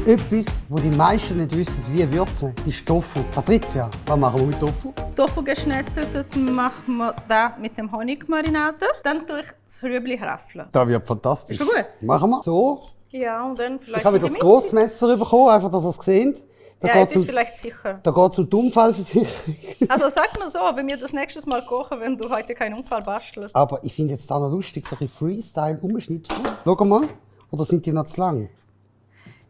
Etwas, wo die meisten nicht wissen, wie würzen, ist Tofu. Patricia, was machen wir mit Tofu? Tofu geschnetzelt, das machen wir da mit dem Honigmarinade. Dann tue ich das Rüebli raffeln. Das wird fantastisch. Ist schon gut? Machen wir so. Ja, und dann vielleicht Ich habe das Grossmesser bekommen, einfach, dass ihr es seht. Da Ja, es ist vielleicht sicher. Da geht es um die Unfallversicherung. Also sag mal so, wenn wir das nächstes Mal kochen, wenn du heute keinen Unfall bastelst. Aber ich finde jetzt da noch lustig, so ein bisschen Freestyle umschnipseln. Schau mal, oder sind die noch zu lang?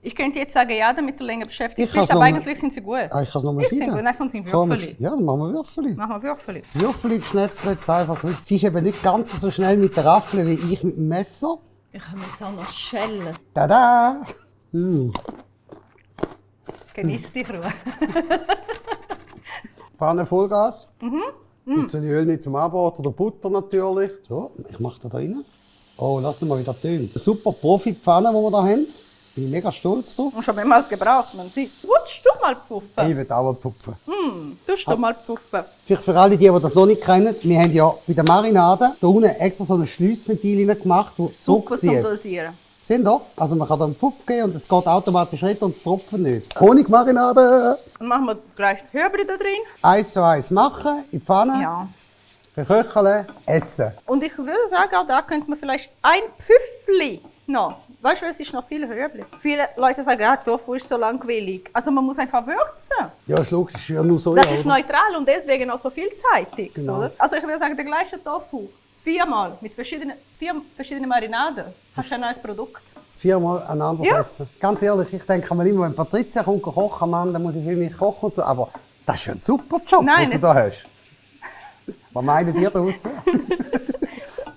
Ich könnte jetzt sagen, ja, damit du länger beschäftigt Ich bist, kann's aber noch eigentlich sind sie gut. Ah, ich kann es nochmal Ich sind schneiden. gut, nein, sonst sind Kann man Würfeli. Ja, dann machen wir Würfeli. Machen wir Würfeli. Würfeli geschnetzelt, jetzt einfach. Sie ist eben nicht ganz so schnell mit der Raffel wie ich mit dem Messer. Ich kann es auch noch schellen. Tada! Genieß die Ruhe. Pfanne Vollgas. Ein bisschen Öl nicht zum Anbraten oder Butter natürlich. So, ich mache da rein. Oh, lass mal wieder tönen. Super Profi-Pfanne, die wir hier haben. Bin ich mega stolz drauf. Und schon mehrmals gebraucht, man sieht. Wutsch, du mal pfuffen. Ich will auch pupfen. Tust du mal pfuffen. Vielleicht für alle, die das noch nicht kennen, wir haben ja bei der Marinade da unten extra so ein Schliessventil gemacht, das Super zum zurückzieht. Dosieren. Sehen da? Also man kann da einen Pupf geben und es geht automatisch runter und es tropft nicht. Honigmarinade! Dann machen wir gleich die Hübli da drin. 1:1 machen, in die Pfanne, Ja. köcheln, essen. Und ich würde sagen, auch da könnte man vielleicht ein Pfüffli noch. Weißt du, es ist noch viel Hübli. Viele Leute sagen, ja, Tofu ist so langweilig. Also man muss einfach würzen. Ja, ist logisch, ja nur so. Das ja, ist oder? neutral und deswegen auch so vielseitig. Genau. Oder? Also ich würde sagen, der gleiche Tofu, 4-mal mit 4 verschiedenen Marinaden, hast du ein neues Produkt. 4-mal ein anderes Ja. Essen. Ganz ehrlich, ich denke mir immer, wenn Patricia kommt kochen, Mann, dann muss ich viel mehr kochen und so. Aber das ist ja ein super Job, Nein, den du da hast. Was meinen ihr draussen?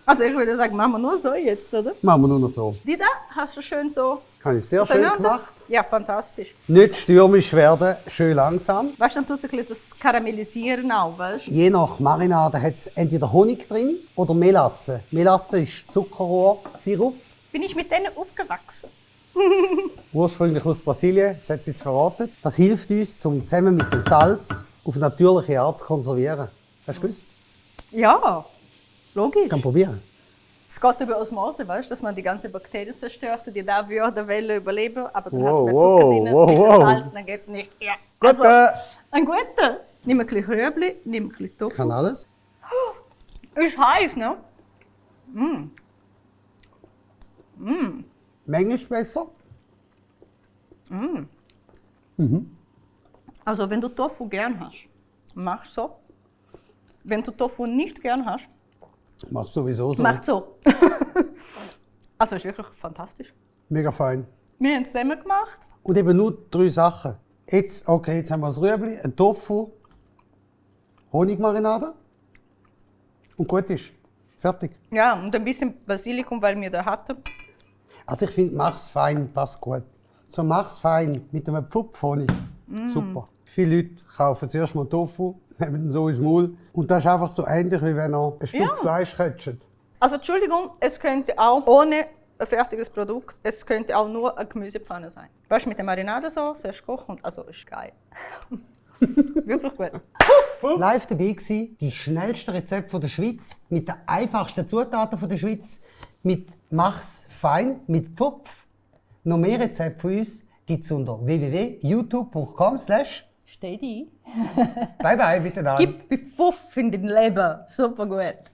Also ich würde sagen, machen wir nur so jetzt, oder? Machen wir nur noch so. Die da hast du schön so Habe ich sehr schön auseinander. gemacht. Ja, fantastisch. Nicht stürmisch werden, schön langsam. Weißt du, dann tust du ein bisschen das Karamellisieren auch, weißt du? Je nach Marinade hat es entweder Honig drin oder Melasse. Melasse ist Zuckerrohr, Sirup. Bin ich mit denen aufgewachsen. Ursprünglich aus Brasilien, jetzt hat sie es verraten. Das hilft uns, um zusammen mit dem Salz auf natürliche Art zu konservieren. Hast du gewusst? Ja, logisch. Kann probieren. Es geht über Osmose, weißt du, dass man die ganzen Bakterien zerstört, die da würden wollen überleben, aber dann Wow, hat man wow, Zucker drin, wow, mit wow. Salz, dann geht es nicht. Ja. Gut, Ein guter. Nimm ein bisschen Rüebli, nimm ein bisschen Tofu. kann alles. Ist heiß, ne? Menge ist besser. Also wenn du Tofu gern hast, mach so. Wenn du Tofu nicht gern hast, Mach sowieso so. mach so. Also ist wirklich fantastisch. Mega fein. Wir haben es zusammen gemacht. Und eben nur 3 Sachen. Jetzt, okay, jetzt haben wir das Rüebli, ein Tofu, Honigmarinade und gut ist. Fertig. Ja, und ein bisschen Basilikum, weil wir da hatten. Also ich finde, mach's fein, passt gut. So mach's fein mit einem Pfupf Honig. Super. Viele Leute kaufen zuerst mal Tofu, nehmen ihn so ins Maul. Und das ist einfach so ähnlich, wie wenn ihr ein Stück Ja. Fleisch ketchup. Also Entschuldigung, es könnte auch ohne ein fertiges Produkt, es könnte auch nur eine Gemüsepfanne sein. Weißt du, mit der Marinadensauce, erst kochen und also ist geil. Wirklich gut. Live dabei gewesen, die schnellsten Rezepte von der Schweiz, mit den einfachsten Zutaten von der Schweiz, mit Mach's fein, mit Pfupf. Noch mehr Rezepte von uns gibt es unter www.youtube.com/. Steh die. Bye bye miteinander. Gib Pfuff in den Leben. Super gut.